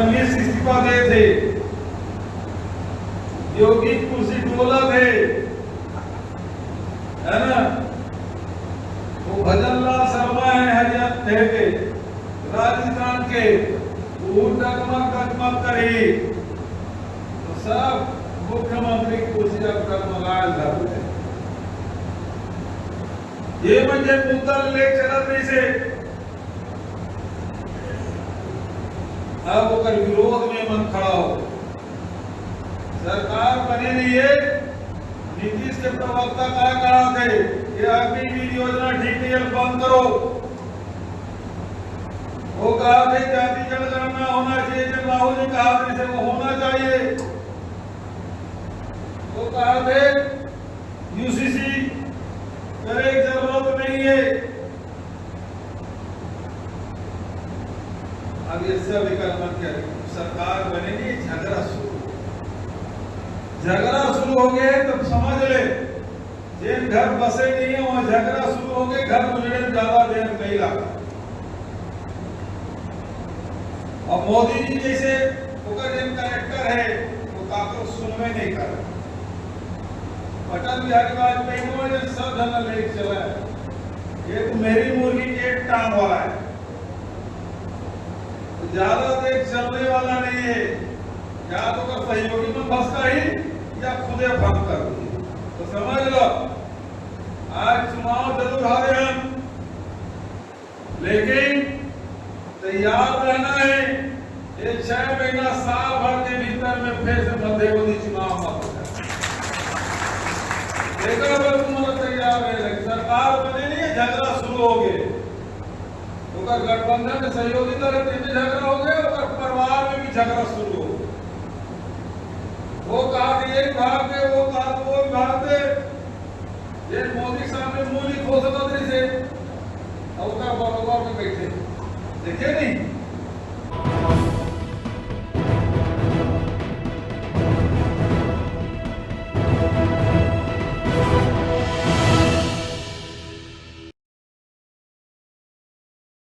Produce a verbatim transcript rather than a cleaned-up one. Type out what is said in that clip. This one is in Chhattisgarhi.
फडणवीस इस्तीफा दे थे, योगी कुर्सी डोला थे, है ना? वो भजन लाल शर्मा है हरियाणा के, राजस्थान के, वो डगमग डगमग करी, तो सब मुख्यमंत्री कुर्सी अब डगमगाए लग गए। ये म्हणजे मुद्दा ले चलत नहीं से, अब ओकर विरोध में मन खड़ा हो। सरकार बने नहीं है। नीतीश के प्रवक्ता का कहा थे कि अग्निवीर योजना ठीक नहीं है, बंद करो। वो कहा थे जाति जनगणना होना चाहिए, जब राहुल जी कहा थे इसे वो होना चाहिए। वो कहा थे यूसीसी करे जरूरत नहीं है। अब ये सब एक मत क्या, सरकार बनेगी, झगड़ा शुरू हो गया। झगड़ा शुरू हो गया है, तब समझ ले, जिन घर बसे नहीं है, वहाँ झगड़ा शुरू हो गया, घर उजड़े में ज्यादा देर नहीं लगा। और मोदी जी जैसे ओकर जिन कलेक्टर है, वो काको सुनबे नहीं करे। अटल बिहारी वाजपेयी को जो सब धन लेके चला है, ये तो मेरी मुर्गी के एक टांग वाला है, तो ज्यादा देर चलने वाला नहीं है। या तो ओकर सहयोगी मन फंसता ही, या खुदे भंग कर दी। तो समझ लो, आज चुनाव जरूर हारे हम, लेकिन तैयार रहना है। ये छह महीना, साल भर के भीतर में फिर से मध्य मोदी चुनाव मत हो जाए। देखा, अगर तुम्हारा तैयार रहे, लेकिन सरकार बने नहीं है, झगड़ा शुरू हो गए। ओकर गठबंधन में सहयोगी दल है, तेमे झगड़ा हो गए, ओकर परिवार में भी झगड़ा शुरू हो गए। वो कहा कि ये विभाग दे, वो कहा कि वो विभाग दे। ये मोदी साहब ने मुंह नहीं खोल सकत रही से, और ओकर बगवा में बैठे, देखे नहीं?